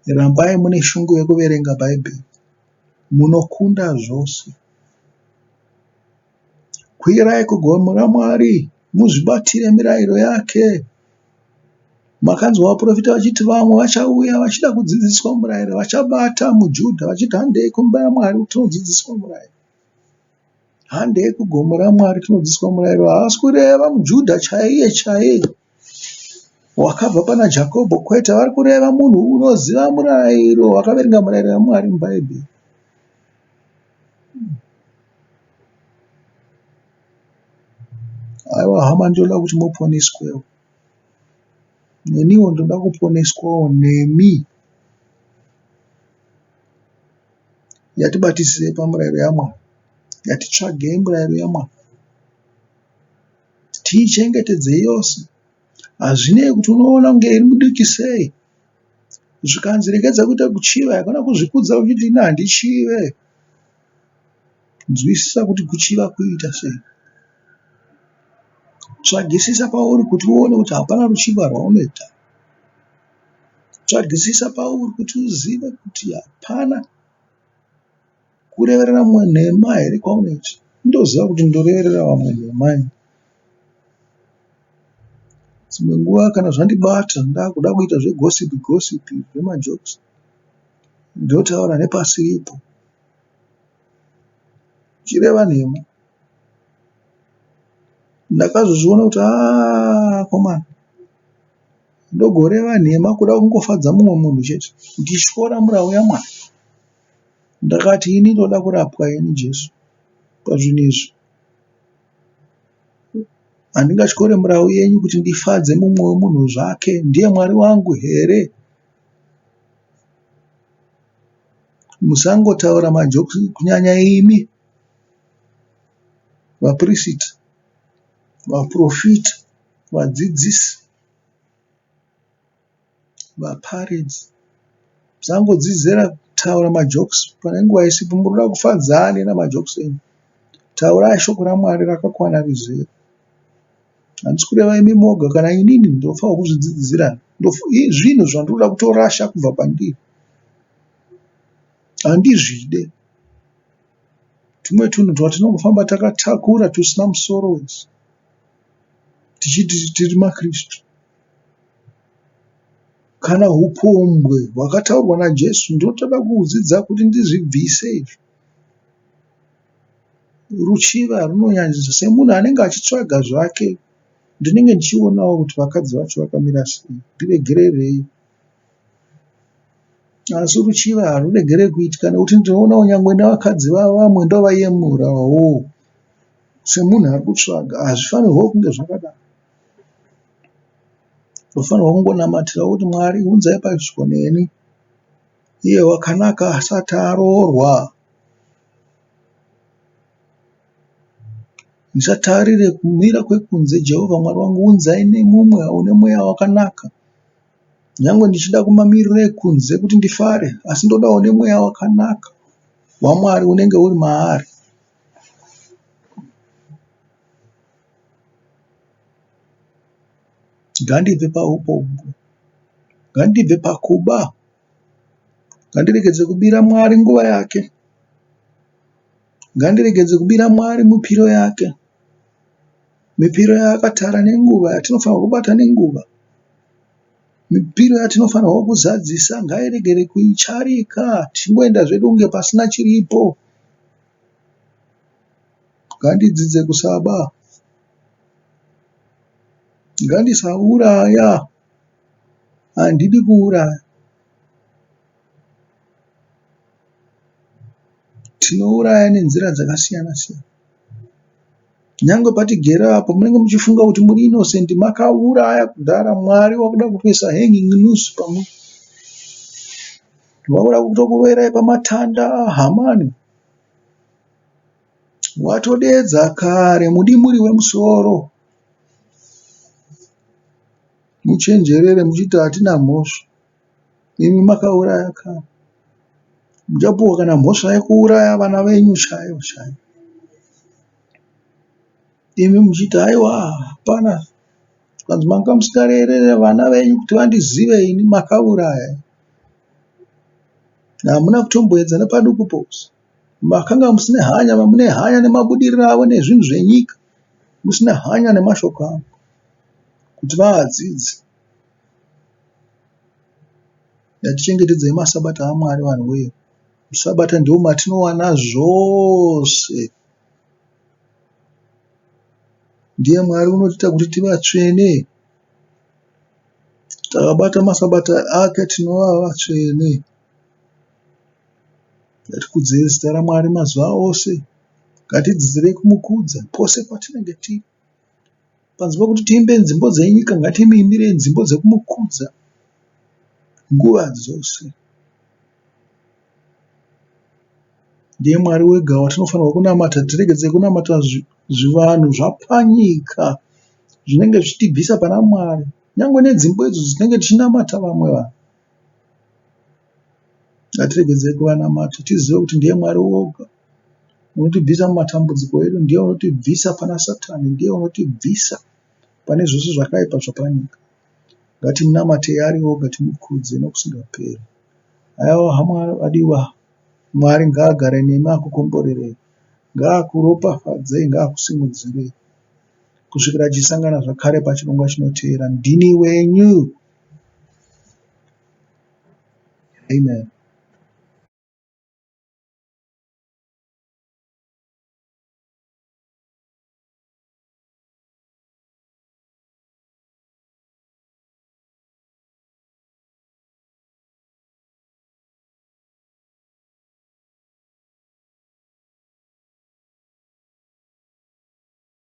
Rambai mune shungu yekuverenga bhaibheri. Munokunda zvose. Kwirai kugomo raMwari muzvibatire mirayiro yake. Makanzwa vaprofita vachiti vamwe vachauya vachida kudzidziswa murayiro vachabata muJudha vachiti handei kumba yaMwari tinodzidziswa murayiro. Handei kugomo raMwari tinodzidziswa murayiro. Havasi kureva muJudha chaiye chaiye wakabva pana Jakobho kwete, vari kureva munhu unoziva murayiro, wakaverenga murayiro yaMwari muBhaibheri. Aiwa hama ndinoda kuti muponeswewo. Neniwo ndinoda kuponeswawo nemi. Ngatibatisisei pamurayiro yaMwari. Ngatitsvagei murayiro yaMwari. Tiichengetedzei yose. Hazvinei kuti unoona kunge iri mudiki sei. Zvikanzi regedza kuita kuchiva haikona kuzvikudza uchiti ini handichive. Nzwisisa kuti kuchiva kuita sei. Tsvagisisa pauri kuti uone kuti hapana ruchiva rwaunoita. Tsvagisisa pauri kuti uzive kuti hapana kureverera mumwe nhema here kwaunoita. Ndoziva kuti ndoreverera vamwe nhema ini. Dzimwe nguva kana zvandibata ndakuda kuita zvegosipi gosipi zvemajokes ndotaura nepasiripo ndichireva nhema. Ndakazozviona kuti haa akomana ndogoreva nhema kuda kungofadza mumwe munhu chete ndichityora murau yaMwari. Ndakati ini ndoda kurapwa ini Jesu. pazvinhu izvi. Handingatyore murau yenyu kuti ndifadze mumwe wemunhu zvake. Ndiye Mwari wangu here? Musangotaura majokes kunyanya imi vapirisita, vaprofita, vadzidzisi, vaparidzi. Musangodzidzira kutaura majokes pane nguva isipo. Muri kuda kufadza ani namajokes enyu? Taurai shoko raMwari rakakwana rizere. Handisi kureva imi moga kana inini ndinofanirwa kuzvidzidzira. Zvinhu zvandinoda kutorasha kubva pandiri. Handizvide. Tumwe tunhu twatinongofamba takatakura tusina musoro wese tichiti tiri maKristu. Kana hupombwe hwakataurwa naJesu ndinotoda kudzidza kuti ndizvibvise izvi. Ruchiva runonyanyisa semunhu anenge achitsvaga zvake ndinenge ndichionawo kuti vakadzi vacho vakamira sei ndiregererei. Asi ruchiva haruregere kuitika nekuti ndinoonawo nyangwe nevakadzi vavamwe ndovayemurawo semunhu ari kutsvaga hazvifanirwe kunge zvakadaro. Tofanirwa kungonamatirawo kuti Mwari unzai padyo neni iye wakanaka asati aroorwa. Ndisatarire kumira kwekunze Jehovha Mwari wangu unzai nemumwe une mweya wakanaka. Nyangwe ndichida kumamiriro ekunze kuti ndifare asi ndodawo nemweya wakanaka waMwari unenge uri maari. Ngandibve paupombwe, ngandibve pakuba, ngandiregedze kubira Mwari nguva yake, ngandiregedze kubira Mwari mipiro yake. Mipiro yaakatara nenguva yatinofanirwa kubata nenguva. Mipiro yatinofanirwa kuzadzisa ngairegere kuicharika tichingoenda zvedu kunge pasina chiripo. Ngandidzidze kusaba. Ngandisauraya. Handidi kuuraya. Tinouraya nenzira dzakasiyana siyana. Nyangwe patigere apo munenge muchifunga kuti muri innocent makauraya kudhara Mwari wakuda kutoisa hanging noose pamuri. Wakuda kutokuroverai pamatanda aHamani. Watodeedza kare mudimuri wemusoro. Muchenjerere muchiti hatina mhosva. Imi makauraya kare. Muchapuwa kana mhosva yekuuraya vana venyu chaivo chaivo. Imi muchiti haiwa hapana. Zvikanzi manga musingarerere vana venyu kuti vandizive ini makauraya. Hamuna kutomboedza nepaduku pose. Makanga musina hanya, mune hanya nemabudiriro avo nezvinhu zvenyika. Musina hanya nemashoko angu kuti vaadzidze. Ngatichengetedzei masabata aMwari vanhu wee. Musabata ndiwo matinowana zvose. Ndiye Mwari unotiita kuti tivatsvene. Takabata masabata ake tinova vatsvene. Ngatikudzei zita raMwari mazuva ose. Ngatidzidzirei kumukudza pose patinenge tiri. Panze pekuti tiimbe nzimbo dzenyika ngatimuimbirei nzimbo dzekumukudza nguva dzose. Ndiye Mwari wega watinofanirwa kunamata tiregedze kunamata zvivanhu zvapanyika zvinenge zvichitibvisa pana Mwari. Nyangwe nedzimbo idzo dzinenge tichinamata vamwe vanhu. Ngatiregedzei kuvanamata tizive kuti ndiye Mwari woga unotibvisa mumatambudziko edu, ndiye unotibvisa pana Satani, ndiye unotibvisa pane zvose zvakaipa zvapanyika. Ngatimunamatei ari oga timukudze nokusingaperi. Haiwa hama vadiwa, Mwari ngaagare nemi akukomborerei, ngaakuropafadzei, ngaakusimudzirei kusvikira tichisangana zvakare pachirongwa chinoteera. Ndini wenyu. Amen.